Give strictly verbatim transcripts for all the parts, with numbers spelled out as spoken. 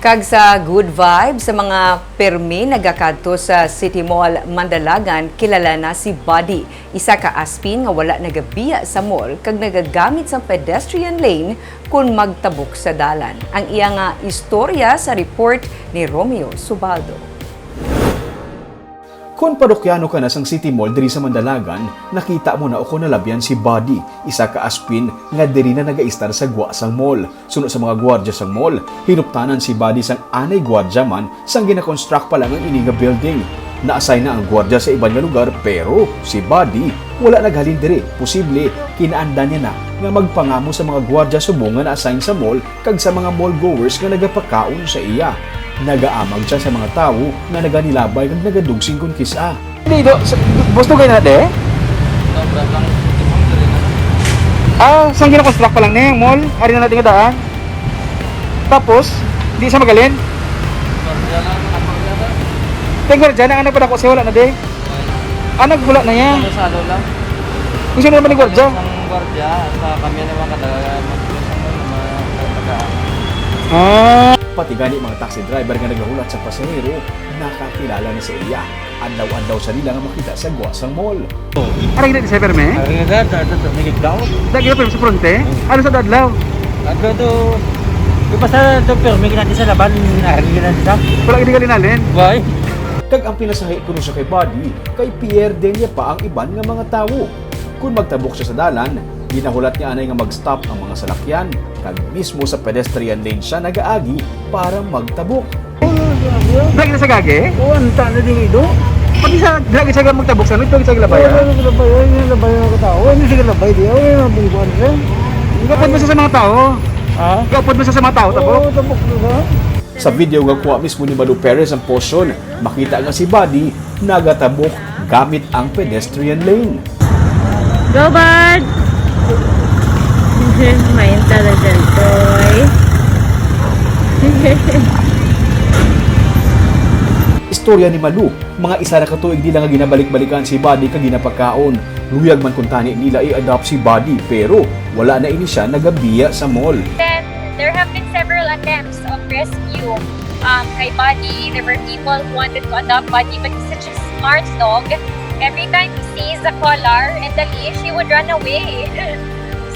Kag sa good vibe sa mga permi nagakadto sa City Mall Mandalagan, kilala na si Buddy, isa ka aspin nga wala nagabiya sa mall kag nagagamit sang pedestrian lane kon magtabok sa dalan. Ang iya nga istorya sa report ni Romeo Subaldo. Kon parokyano ka na sang City Mall diri sa Mandalagan, nakita mo na o kon nalabyan si Buddy, isa ka aspin nga diri na nagaistar sa gwa sang mall. Suno sa mga gwardya sang mall, hinuptanan si Buddy sang anay gwardya man sang ginakonstruct pa lang ang ini nga building. Na-assign na ang gwardya sa iban nga lugar, pero si Buddy wala naghalin diri. Posible, kinaandan niya na nga magpangamo sa mga gwardya subong nga na-assign sa mall kag sa mga mall goers nga nagapakaon sa iya. Nagaamag sia sa mga tawo nga naganilabay kag nagadugsing kon kis-a. Di, do, sa, gusto kayo na, de? Sobra lang. Ah, sang gina-construct pa lang ni mall, ari na natin nga daan. Tapos, di sa magalin. Sobra lang, napagkada. Tingor dyan, ang ano pa dako siya, wala na, de. Ano, wala na yan. Salo-salo lang. Kung sino naman ni gwardiya? Ang gwardiya, sa kami naman kada mag-, mag-, mag-, Ah. Pati gani mga taxi driver nga nagahulat sa pasahero, nakakilala na sa iya. Adlaw-adlaw sa nila nga makita sa gwa sang mall. Arang gina sa perme? Arang gina sa, sa, sa, sa gitdaw. Dagi na perme sa fronte? Hmm. Ano sa adlaw? Adlaw to, di ba sa doktor, may ginati sa laban, arang gina sa? Wala gini galinalin? Why? Kag ang pinasahi kuno siya kay Buddy, kay pierde niya pa ang iban nga mga tawo. Kung magtabok siya sa dalan, ginahulat niya anay nga mag-stop ang mga salakyan, kag mismo sa pedestrian lane siya nagaagi para magtabok. Lagi na sa gagi? Oo, ang tana din ito. Pati sa lagi sa magtabok sa nito, sa labay, Wala ah? Nang labay, wala nang labay ang tao. Ano sige labay di? Wala nang bungkuan siya. Gapod mo sa, sa mga tao? Ha? Gapod mo sa, sa mga tao, tabok? Oo, tabok na siya. Sa video nga kuha mismo ni Malu Perez ang portion, makita nga si Buddy nagatabok gamit ang pedestrian lane. Go, Bud! My intelligent boy. Istorya ni Malu, mga isa ra ka tuig nila nga ginabalik-balikan si Buddy kag ginapakaon. Luyag man kuntani nila i-adopt si Buddy, pero wala na ini siya nagabiya sa mall. Then, there have been several attempts of rescue, um, kay Buddy. There were people who wanted to adopt Buddy, but he's such a smart dog. Every time he sees a collar and a leash, he would run away.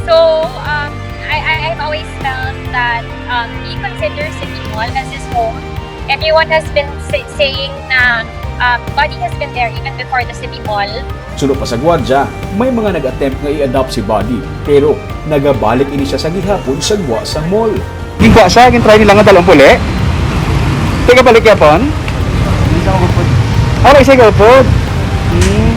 So, um, I, I, I've always felt that, um, he considers City Mall as his home. Everyone has been sa-, saying na, um, Buddy has been there even before the City Mall. Suno pa sa gwardya, may mga nag-attempt nga i-adopt si Buddy, pero nagabalik ini siya sa gihapon sa gwa sang mall. Gingkuha siya, gintry nila nga dalon puli. Tigabalik yapon? Hindi siya magupod. Ah, wala siya gupod. Hmm.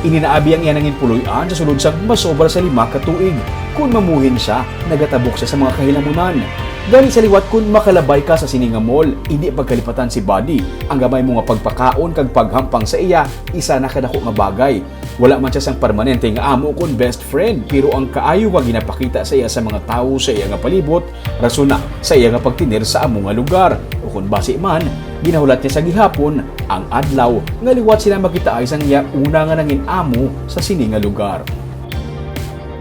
Ini na abi ang iya nangin puloy-an sa sulod sang masobra sa lima ka tuig. Kun mamuhin siya, nagatabok siya sa mga kahilamunan. Gani sa liwat, kun makalabay ka sa sini nga mall, indi pagkalipatan si Buddy. Ang gamay mo nga pagpakaon kag paghampang sa iya, isa na kadako nga bagay. Wala man siya sang permanente nga amo kon best friend, pero ang kaayo nga ginapakita sa iya sa mga tawo sa iya nga palibot, rason na sa iya nga pagtinir sa amo nga lugar. Ukon basi man, ginahulat niya sa gihapon ang adlaw nga liwat sila makitaay sang iya una nga nangin-amo sa sini nga lugar.